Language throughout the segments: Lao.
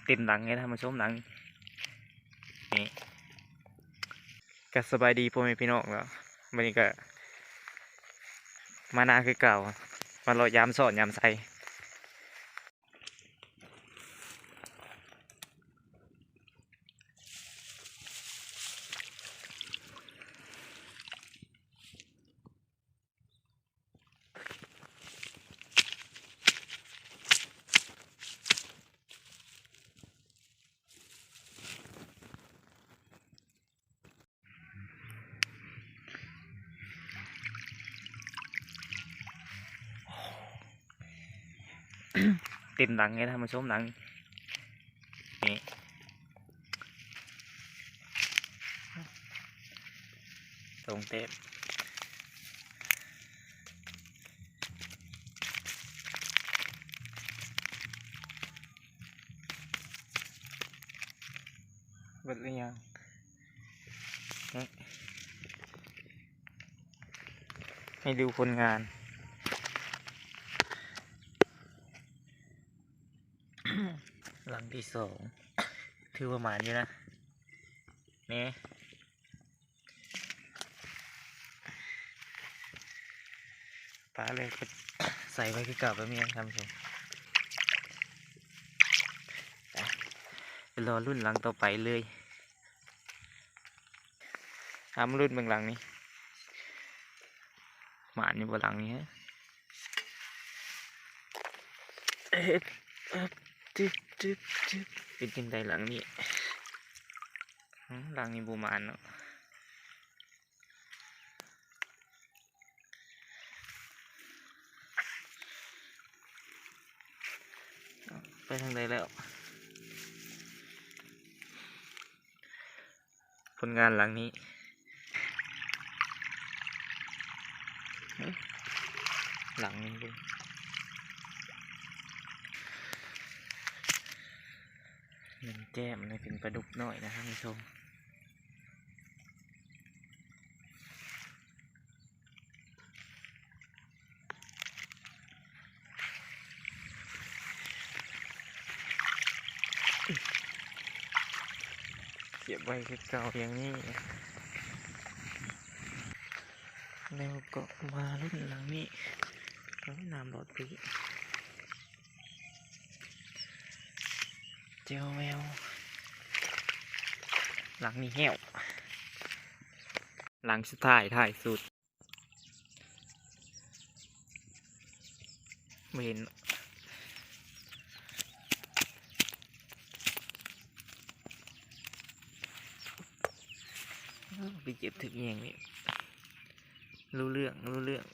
ເຕັມຫຼັງເລີຍທ່ານຜູ້ຊົມ ຫຼັງນີ້. ກະສະບາຍດີພໍ່ແມ່ພີ່ນ້ອງເນາະ, ມື້ນີ້ກະມານາຄືເກົ່າ ມາເລາະຍາມຊອນຍາມໄຊ. ເຕັມຫຼັງເລີຍທ່ານຜູ້ຊົມ ຫຼັງນີ້. ສອງແຕ້ມ ເບິດຫຼືຍັງ? ໃຫ້ ໃຫ້ດູຜົນງານ ຫຼັງທີສອງ ຖືວ່າໝານຢູ່ນະ ນີ້. ປາເລີຍ ໃສ່ໄວ້ຄືເກົ່າ ບໍ່ມີຫຍັງທ່ານຜູ້ຊົມ. ໄປ ໄປລໍລຸ້ນຫຼັງຕໍ່ໄປເລີຍ. ເອົາ ມາລຸ້ນເບິ່ງຫຼັງນີ້ ໝານຢູ່ບໍ່ຫຼັງນີ້ ຮະ? ເຮັດ ເອີບ ຈຶບ ຈຶບ ຈຶບ ເປັນຈັ່ງໃດຫຼັງນີ້? ຫື ຫຼັງນີ້ບໍ່ໝານເນາະ. ໄປທາງໃດແລ້ວ? ຜົນງານຫຼັງນີ້ ເອີ ຫຼັງນີ້ເບິ່ງ ໜຶ່ງແຕ້ມ ອັນນີ້ເປັນປາດຸກນ້ອຍນະທ່ານຜູ້ຊົມ. ເກັບໄວ້ຄືເກົ່າຢ່າງນີ້ ແລ້ວກໍມາລຸ້ນຫຼັງນີ້. ໂອ້ຍ ນ້ຳຫຼອດປີ ແຈ່ວແວວ ຫຼັງນີ້ແຫ້ວ ຫຼັງສຸດທ້າຍ ທ້າຍສຸດ. ບໍ່ເຫັນ ໄປເຈັບຖືກແຍງນີ້ ຮູ້ເລື່ອງ ຮູ້ເລື່ອງ.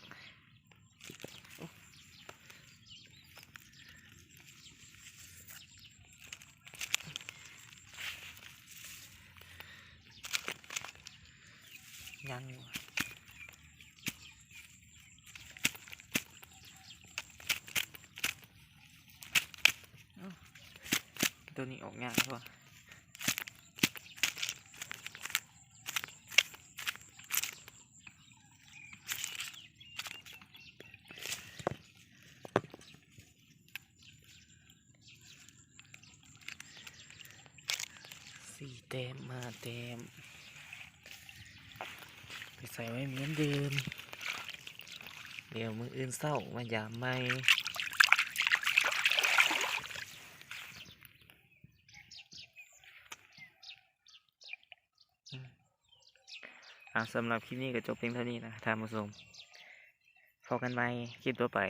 ຍັງຢູ່ ເອົ້າ ໂຕນີ້ອອກຍາກເນາະ. ສີ່ແຕ້ມ ຫ້າແຕ້ມ ໄປໃສ່ໄວ້ເໝືອນເດີມ ດຽວມື້ອື່ນເຊົ້າມາຢາມໃໝ່. ອາ ສຳລັບຄລິບນີ້ກໍຈົບພຽງເທົ່ານີ້ນະທ່ານຜູ້ຊົມ. ພໍ້ກັນໃໝ່ຄລິບຕໍ່ໄປ.